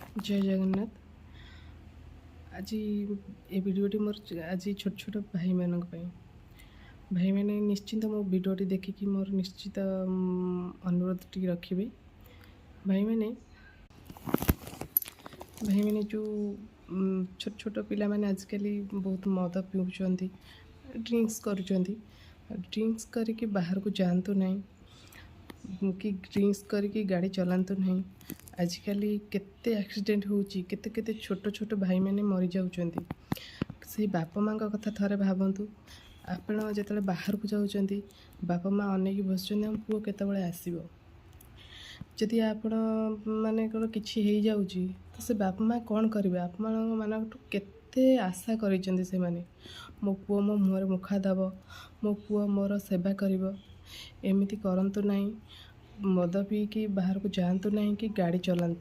ଜୟ ଜଗନ୍ନାଥ। ଆଜି ଏ ଭିଡ଼ିଓଟି ମୋର ଆଜି ଛୋଟ ଛୋଟ ଭାଇମାନଙ୍କ ପାଇଁ। ଭାଇମାନେ ନିଶ୍ଚିନ୍ତ ମୋ ଭିଡ଼ିଓଟି ଦେଖିକି ମୋର ନିଶ୍ଚିତ ଅନୁରୋଧ ଟିକେ ରଖିବେ। ଭାଇମାନେ, ଭାଇମାନେ, ଯେଉଁ ଛୋଟ ଛୋଟ ପିଲାମାନେ ଆଜିକାଲି ବହୁତ ମଦ ପିଉଛନ୍ତି, ଡ୍ରିଙ୍କସ୍ କରୁଛନ୍ତି, ଡ୍ରିଙ୍କସ୍ କରିକି ବାହାରକୁ ଯାଆନ୍ତୁ ନାହିଁ କି ଡ୍ରିଙ୍କସ୍ କରିକି ଗାଡ଼ି ଚଲାନ୍ତୁ ନାହିଁ। ଆଜିକାଲି କେତେ ଆକ୍ସିଡେଣ୍ଟ ହେଉଛି, କେତେ କେତେ ଛୋଟ ଛୋଟ ଭାଇମାନେ ମରିଯାଉଛନ୍ତି। ସେଇ ବାପା ମାଆଙ୍କ କଥା ଥରେ ଭାବନ୍ତୁ। ଆପଣ ଯେତେବେଳେ ବାହାରକୁ ଯାଉଛନ୍ତି, ବାପା ମା' ଅନେଇକି ବସିଛନ୍ତି, ଆମ ପୁଅ କେତେବେଳେ ଆସିବ। ଯଦି ଆପଣ ମାନେଙ୍କର କିଛି ହେଇଯାଉଛି ତ ସେ ବାପା ମା' କ'ଣ କରିବେ? ଆପଣଙ୍କ ମାନଙ୍କଠୁ କେତେ ଆଶା କରିଛନ୍ତି ସେମାନେ, ମୋ ପୁଅ ମୋ ମୁହଁରେ ମୁଖା ଦେବ, ମୋ ପୁଅ ମୋର ସେବା କରିବ। ଏମିତି କରନ୍ତୁ ନାହିଁ। ମଦ ପିଇକି ବାହାରକୁ ଯାଆନ୍ତୁ ନାହିଁ କି ଗାଡ଼ି ଚଲାନ୍ତୁ